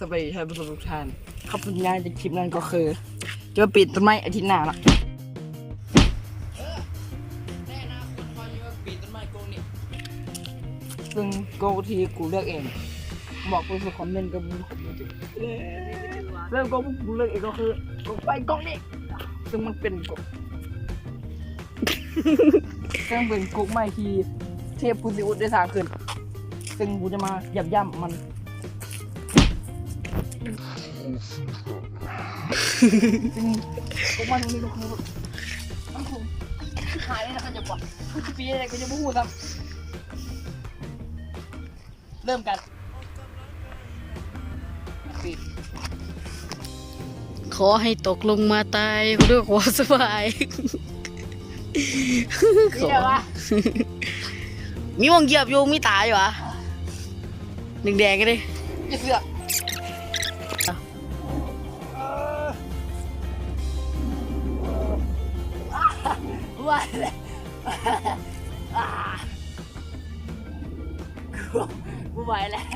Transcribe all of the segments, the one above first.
ສະບາຍດີທ່ານຜູ້ຊົມທຸກທ່ານ, ຄຳສັນຍາຈາກຄລິບນັ້ນກໍຄື ຈະມາປີນຕົ້ນໄມ້ອາທິດໜ້າເນາະ. ເອີ ໃນອະນາຄົດຂ້ອຍຈະມາປີນຕົ້ນໄມ້ກົກນີ້ ເຊິ່ງກົກທີ່ກູເລືອກເອງ ບອກເພິ່ນໃນຄອມເມັນກໍບໍ່ມີຄອມເມັນ. ເລີ່ມກໍກູເລືອກເອງກໍຄືກົກໄຟກົກນີ້ ເຊິ່ງມັນເປັນກົກ ເຊິ່ງເປັນກົກໃໝ່ທີ່ເທບພູຊີອຸດໄດ້ສ້າງຂຶ້ນ ເຊິ່ງກູຈະມາຢາບຢ້ຳມັນ ເຊິ່ງກົກໃໝ່ຕົງນີ້ກໍຄື ມັນຄົງຫາຍເລີຍນະ ຄັນຈະບອກ ຄືຊິປີໄດ້ກໍຍັງບໍ່ຮູ້ຊ້ຳ. ເລີ່ມກັນ ຂໍໃຫ້ຕົກລົງມາຕາຍດ້ວຍຄວາມສະບາຍ. ມີຫຍັງວະ? ມີໝ່ອງຢຽບຢູ່ ມີຕາຢູ່ຫວາ? ແດງໆ ເດ້ ເສືອກ. ວ່າແລ້ວ ກູບໍ່ໄຫວແລ້ວ ເ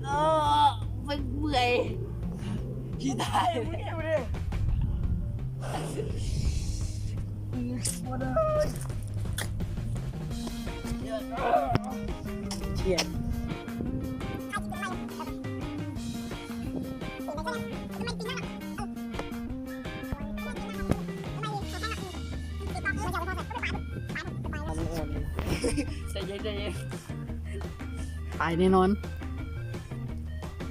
ອີ ເມື່ອຍ ຊິຕາຍ. ໃຈເຢັນ ໃຈເຢັນ ຕາຍແນ່ນອນ.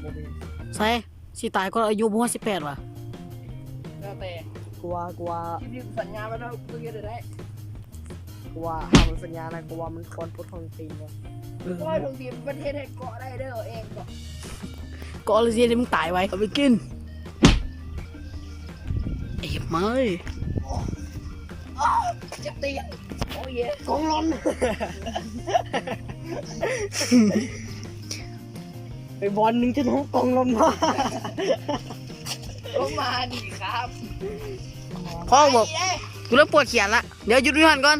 ບໍ່ເປັນ ໃສ ຊິຕາຍກ່ອນອາຍຸບໍ່ຮອດສິບແປດຫວາ? ແລ້ວແຕ່ ກວ່າ ກວ່າ ຄລິບນີ້ສັນຍາໄວ້ແລ້ວ ເຮັດໄດ້ ກວ່າ ຫາກສັນຍານະ ກວ່າມັນຄວນປົດຂອງຕີນເນາະ. ເອີ ກວ່າຂອງຕີນມັນເຮັດໃຫ້ເກາະໄດ້ເດີ ເອງເກາະ ເກາະແລ້ວຊິເຮັດໃຫ້ມຶງຕາຍໄວ. ເອົາໄປກິນ ເອບມາເອີຍ. ເຈັບຕີນ ໂອ້ເຢ ກອງລອນ ໄປບອນໜຶ່ງຈະນ້ອງກອງລອນມາ ລົງມາດີຄັບ. ພໍ່ບອກ ໄປເດ້ ກູເລີ່ມປວດແຂນລະ ດຽວຢຸດຢູ່ຫັ້ນກ່ອນ.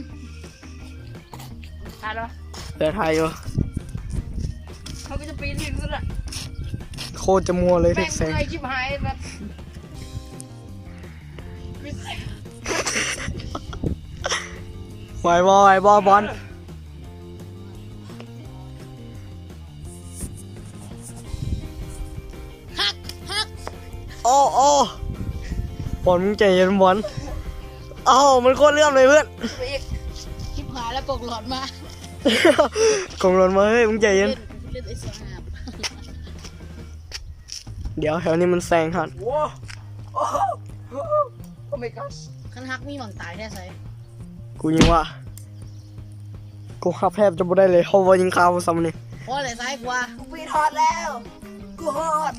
ຖ່າຍແລ້ວ ເອີ ຖ່າຍຢູ່. ເຮົາກໍຈະປີນຂຶ້ນລະ ໂຄດຈະມົວເລີຍ ແມ່ງເມື່ອຍຊິບຫາຍແບບ ໄຫວບໍ່ ໄຫວບໍ່ບອນ? ຫັກ ຫັກ ໂອ້ ໂອ້ ບອນ ມຶງໃຈເຢັນບອນ. ເອົ້າ ມັນໂຄດເລື່ອມເລີຍເພື່ອນ. ຊິບຫາຍແລ້ວ ກົງຫຼອດມາ ກົງຫຼອດມາ. ເຮີ້ຍ ມຶງໃຈເຢັນ ເຫຼັ້ນ ເຫຼັ້ນໄອ້ສວຍຫາບ. ດຽວ ແຖວນີ້ມັນແຊງຫັ້ນ. ໂອ້ ໂອ້ Oh my gosh ຄັນຫັກມີໝ່ອງຕາຍແທ້ໃສ? ກູຍັງວ່າ ກູຮັບແທບຈະບໍ່ໄດ້ເລີຍ ເພາະວ່າຍິງຄາບໍ່ຊ້ຳນີ້. ພໍແລ້ວ ຊ້າຍກວ່າ ກູປີນຮອດແລ້ວ ກູຮອດ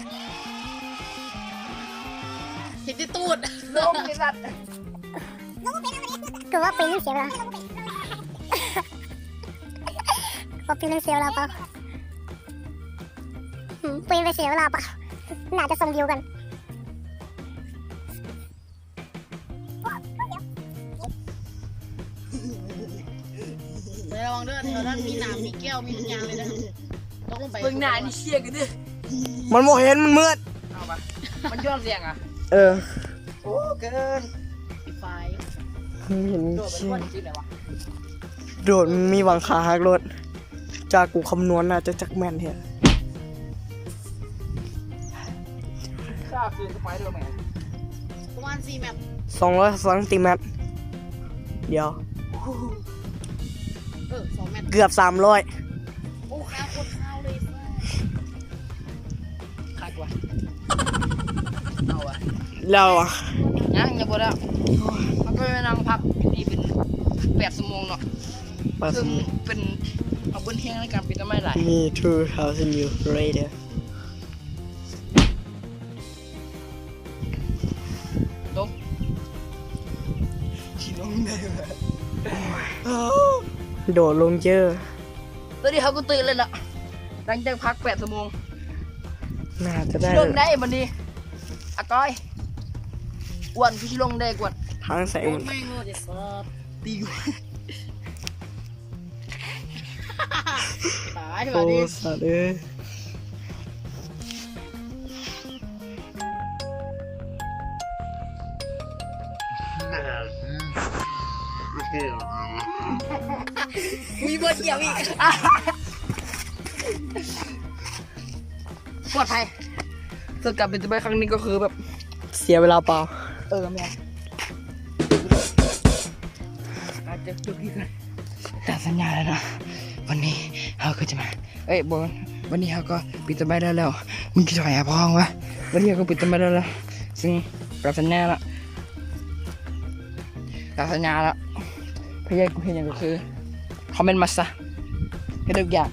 ເຫັນແຕ່ຕູດ ລົງໄອ້ສັດ. ກູວ່າປີນຍັງເສຍເວລາ ວ່າປີນຍັງເສຍເວລາເປົ່າ ອືມ ປີນໄປເສຍເວລາເປົ່າ ໜ້າຈະຊົມວິວກັນ. ໄປລະວັງເດີ ແຖວນັ້ນມີໜາມ ມີແກ້ວ ມີທຸກຢ່າງເລີຍເດີ. ຕົກລົງໄປ ເບິ່ງໜ້ານີ້ເຊຍກັນເດີ ມັນບໍ່ເຫັນ ມັນມືດ. ເອົາວະ ມັນຍ້ອນແສງອະ. ເອີ ໂອ້ ເກີນ ໄຟ ເຫັນ ໂດດໄປ ເຊຍ ໂດດ ມີຫວັງຂາຫັກໂລດ. ຈາກກູຄຳນວນໜ້າຈະຈັກແມ່ນແທ້. ປະມານສີ່ແມັດ ສອງຮ້ອຍຊັງຕີແມັດ. ດຽວ ເອີ ສອງແມັດ ເກືອບສາມຮ້ອຍ. ໂອ້ ຄາໂຄດຄາວເລີຍ. ຄັກວ່ະ ເອົາວະ ແລ້ວຫວາ? ຍັງ ຍັງບໍ່ແລ້ວ. ເຮົາກໍໄປນັ່ງພັກຢູ່ນີ້ເປັນແປດຊົ່ວໂມງເນາະ. ເຊິ່ງເປັນ ເອົາເບິ່ງແຮງໃນການປີນຕົ້ນໄມ້ຫຼາຍ. Me two thousand years later. ຕົກ ຊິລົງໄດ້ຫວາ? ໂດດລົງເຈີ. ຕອນນີ້ເຮົາກໍຕື່ນແລ້ວເນາະ ຫຼັງຈາກພັກແປດຊົ່ວໂມງ. ໜ້າຈະໄດ້ ຊິລົງໄດ້ບັດນີ້ ອາກອຍ ອ້ວນ ຄືຊິລົງໄດ້ກວ່າ ທາງແສງ ໂອ້ຍ ແມ່ງໂລດ ໄອ້ສັດ ຕີ ຕາຍ ໂອ້ ບາດນີ້ ສັດເອີຍ. ມີບ່ອນດຽວອີກ ປອດໄພ. ສ່ວນການບິນໄປຄັ້ງນີ້ກໍຄືແບບເສຍເວລາເປົ່າ. ເອີ ແມ່ນ. ຕາມສັນຍາແລ້ວເນາະ ວັນນີ້ເຮົາກໍຈະມາ ເອີຍ ບໍ່ ວັນນີ້ເຮົາກໍບິນໄປໄດ້ແລ້ວ ແລ້ວ ມຶງຊິຖອຍຫາພໍ່ຫວະ? ວັນນີ້ເຮົາກໍບິນໄປໄດ້ແລ້ວ ຊຶ່ງຕາມສັນຍາລະ ຕາມສັນຍາລະ ພະຍາຍກູເຮັດຫຍັງກໍຄື ຄອມເມັນມາຊະ ເຮັດທຸກຢ່າງ.